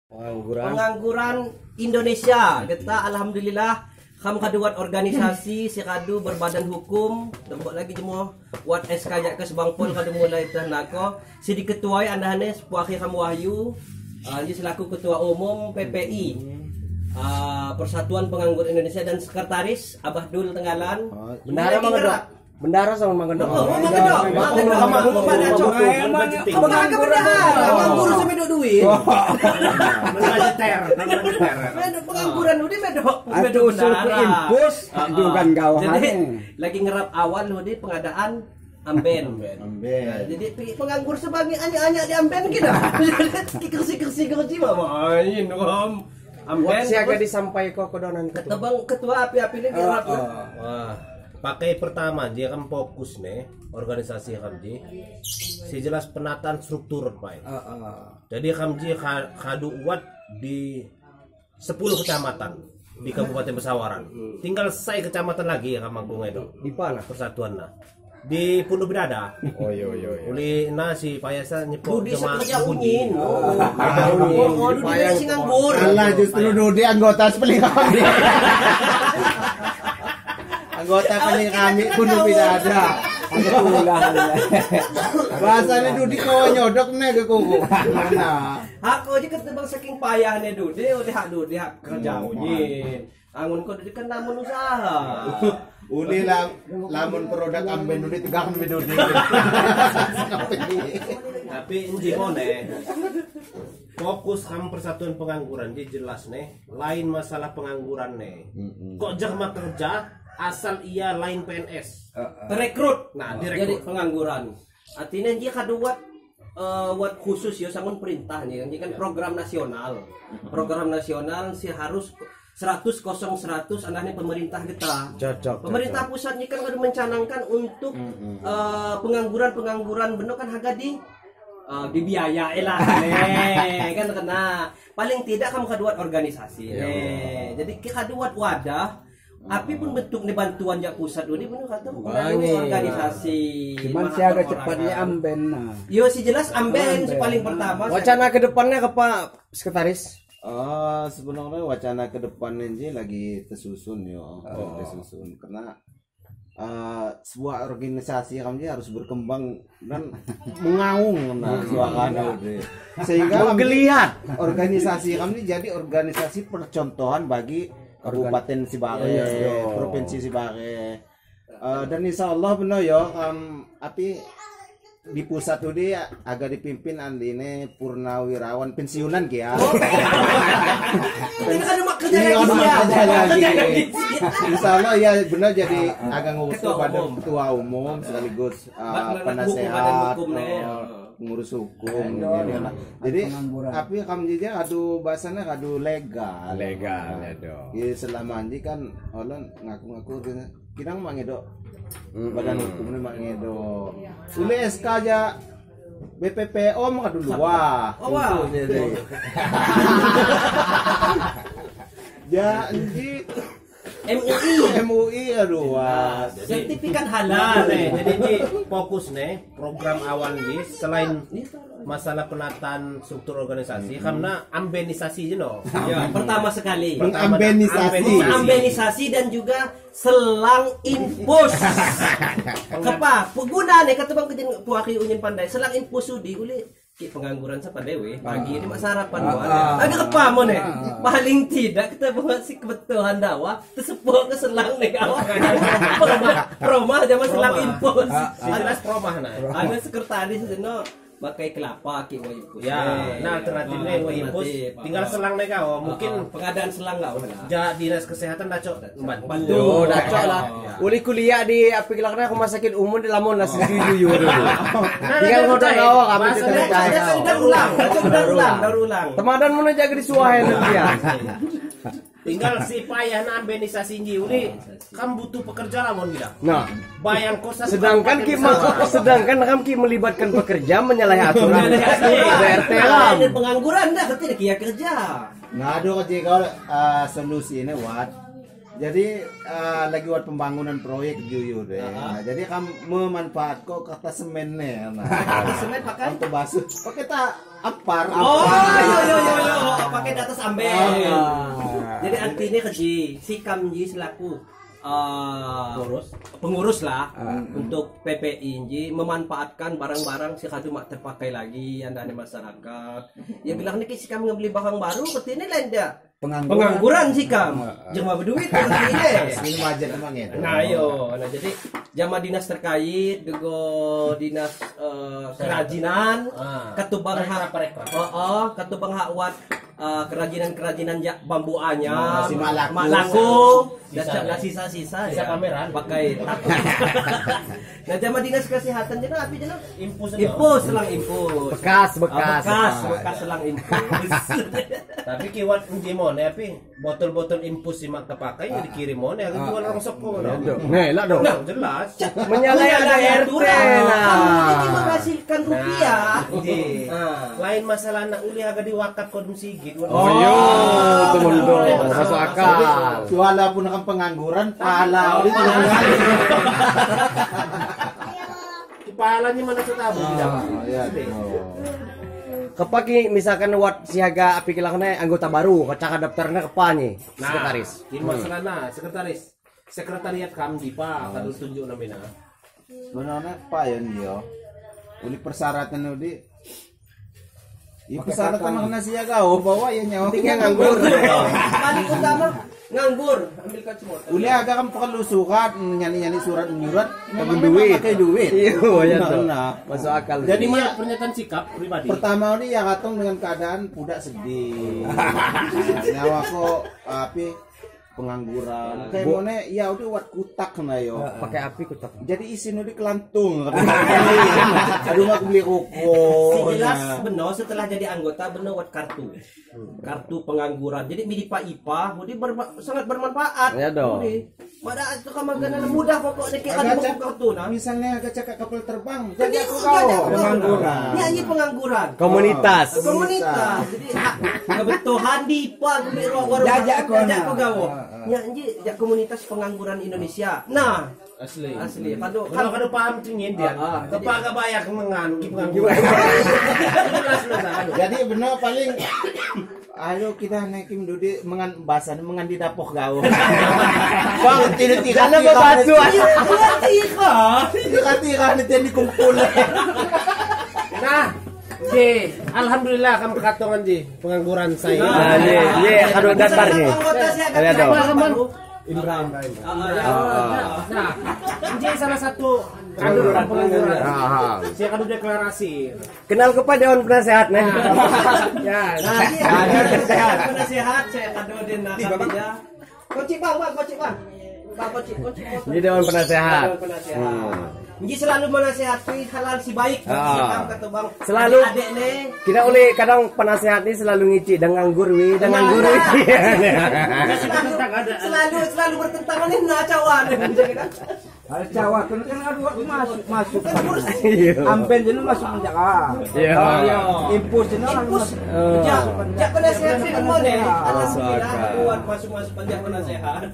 Pengangguran Indonesia. Kita alhamdulillah kam kaduat organisasi si kadu berbadan hukum tembok lagi jemo wat SK jak ke Sebangpol kadu mulai teh nako si diketuai andahane puaki kam Wahyu dia selaku ketua umum PPI Persatuan Penganggur Indonesia dan sekretaris Abah Dul Tenggalan. Bendara Mang Bendara sama Mang Gendok. Oh, Mang Gendok. Mang Gendok. Penganggur sampe duk duit. Budgeter. Pengangguran udi medok. Medok usul ku infus juga gawah. Jadi lagi ngerap awal udi pengadaan amben. Jadi penganggur sebagai anyak-anyak di amben kita. Kersi-kersi mah main om. Amben siaga disampai ko kodonan ketua. Bang ketua api-api ini ngerap. Wah. Pakai pertama dia kan fokus nih organisasi kamji si jelas penataan struktur pak. Jadi kamji kadu uat di 10 kecamatan di Kabupaten Pesawaran. Tinggal saya kecamatan lagi ya Kamanggung itu. Di mana persatuan nah? Di Pondok Bidada. Oh iya iya. Uli na si payasa nyepok jema Budi. Oh, Dudi sing nganggur. Alah justru Dudi anggota sepeling kami. Anggota paling kami pun tidak ada. Bahasanya Dudi kau nyodok nih ke kuku. Mana? Aku aja ketebang saking payahnya Dudi, oleh hak Dudi hak kerja unyin. Angun kau Dudi kan namun usaha. Uli lamun produk amben Dudi tegak nih Dudi. Tapi inji mone. Fokus ham persatuan pengangguran dia jelas nih. Lain masalah pengangguran nih. Kok jam kerja? Asal ia lain PNS terekrut. Nah, direkrut. Jadi pengangguran. Artinya dia kaduat buat khusus ya sangun perintah nih. Ini kan program nasional. Program nasional sih harus 100 0 100 anaknya pemerintah kita. Cocok. Pemerintah pusat ini kan kadu mencanangkan untuk pengangguran-pengangguran bener kan harga di dibiayai lah nih kan kena. Paling tidak kamu kaduat organisasi nih. Jadi kaduat wadah. Api pun bentuk nih bantuan jak pusat ini pun kata melalui organisasi. Cuman siaga cepatnya amben nah. Yo si jelas amben si paling pertama. Wacana ke depannya ke Pak Sekretaris? Sebenarnya wacana ke depannya ini lagi tersusun yo, tersusun karena sebuah organisasi kami harus berkembang dan mengaung nah suara sehingga menggeliat organisasi kami jadi organisasi percontohan bagi Kabupaten Sibare, Provinsi Sibare, dan insya Allah benar ya, api di pusat ini agak dipimpin andine purnawirawan pensiunan kia. Lagi. Insya Allah ya benar jadi agak ngurus pada ketua umum sekaligus penasehat. Pengurus hukum jadi tapi kami juga adu bahasanya adu legal legal ya do. Ya selama ini kan orang ngaku-ngaku kita mangedo badan hukum ini mangedo. Ule SK aja BPPO mah dulu wah. Oh wah. Ya ini MUI aduh wah. Sertifikat halal. Nih, jadi ini fokus nih program awal ini selain masalah penataan struktur organisasi karena ambenisasi you know. Ya, pertama sekali. Ambenisasi dan juga selang infus. Kepa pengguna nih kata Bang Kejen puaki unyin pandai selang infus sudi uli ki pengangguran siapa dewe pagi ini mak sarapan buat agak kepa mo nih paling tidak kita buat si kebetulan dawa tersepuh ke selang nih awak promah zaman selang infus jelas promah nah ada sekretaris no pakai kelapa ki wa infus ya nah alternatifnya wa infus tinggal selang nih kau mungkin pengadaan selang enggak ja dinas kesehatan dacok bantu dacok lah uli kuliah di api kelakna rumah sakit umum di lamun lah jujur tinggal ngodok awak kami daur ulang temadan mun jaga di suahen dia tinggal si payah na ambenisasi nji uli kam butuh pekerja lamun tidak nah bayang kosa sedangkan ki sedangkan kam ki melibatkan pekerja menyalahi aturan RT lah pengangguran dah ketika kia kerja nah aduh kau solusi ini wat Jadi lagi buat pembangunan proyek juyu deh. Nah, jadi kamu memanfaat kok kertas semen nih. Nah, kertas semen pakai untuk basuh. Pakai tak apar. Oh, yo pakai di atas amben. Jadi artinya keji si kamji selaku pengurus lah untuk PPI ini memanfaatkan barang-barang si kadu mak terpakai lagi yang dari masyarakat. Ya bilang nih si kami ngebeli barang baru, berarti ini lain dia pengangguran sih kam, jangan berduit ini. Ini wajar emang ya. Nah yo, nah jadi jama dinas terkait, gego dinas kerajinan, ketubang hak, ketubang hak wat kerajinan-kerajinan jak bambu anyam, mak laku, dan sisa-sisa sisa pameran pakai. Nah jama dinas kesehatan jena api jena impus selang impus, bekas selang impus. Tapi kiwat njimon ya pi botol-botol impus si mak kepakai ya dikirim mon ya jual langsung kok. Nah, lah dong. Nah, jelas. Menyalahi ada RT nah. Ini menghasilkan rupiah. Lain masalah anak uli agak diwakaf konsumsi gitu. Oh, yo, temen dong, masuk akal. Walaupun akan pengangguran, pahala uli pengangguran. Kepalanya mana setabu tidak. Iya. Kepaki misalkan wat siaga api kilangnya anggota baru, kacaka daftarnya kepa nih, sekretaris. Ini masalah nah, sekretaris. Sekretariat kami Pak, kalau tunjuk namanya. Sebenarnya Pak ya dia. Uli persyaratan uli. Iya persyaratan kena siaga oh bawa ya nyawa tinggal nganggur. Paling utama nganggur, ambil kacamata. Uli agak kan perlu surat, nyani-nyani surat menyurat, memang duit. Pakai duit. Iya, ya masuk akal. Jadi mana pernyataan sikap pribadi. Pertama uli ya katong dengan keadaan budak sedih. Nyawa kok api pengangguran. Kayak mone ya udah wat kutak na yo. Pakai api kutak. Jadi isi nudi kelantung. Aduh mak beli rokok. Si jelas beno setelah jadi anggota beno wat kartu. Kartu pengangguran. Jadi midi Pak IPA, jadi sangat bermanfaat. Ya dong. Mada itu kamagana mudah pokoknya kita ada kartu nah. Misalnya agak cakap kapal terbang, jadi aku kau pengangguran. Ini pengangguran. Komunitas. Komunitas. Jadi kebetulan di IPA jajak aku gawo. Ya anji jak komunitas pengangguran Indonesia. Nah, asli. Kalau paham cingin dia. Kepa agak banyak pengangguran. Jadi benar paling ayo kita naikin dudi mengan bahasan mengan di dapur gawo. Bang tidak tidak batu. Tidak nanti dikumpul. Nah, Ji, alhamdulillah kamu katongan Ji pengangguran saya. Nah, Ji, aduh daftar nih. Ada dong. Imran. Nah, Ji salah satu kader pengangguran. Saya kadu deklarasi. Kenal kepada dewan penasehat nih. Ya, nah, penasehat saya kadu den ya. Koci bang, koci bang. Bang koci, koci. Ini dewan penasehat. Ini selalu menasehati halal si baik. Kata bang. Selalu. Adek nih. Kita oleh kadang penasehat ini selalu ngici dan nganggur wi, dan nganggur wi. Selalu bertentangan nih nah cawan. Harus cawa kan aduh masuk. Ampen jenuh masuk penjara. Iya. Impus jenuh masuk. Jak penasehat sih mana? Alhamdulillah kuat masuk penjara penasehat.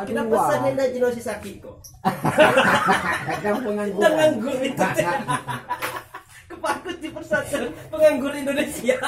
Kita pesan nenda jenuh si sakit kok. Pengangguran. Penganggur itu. Kepakut di persatuan penganggur Indonesia.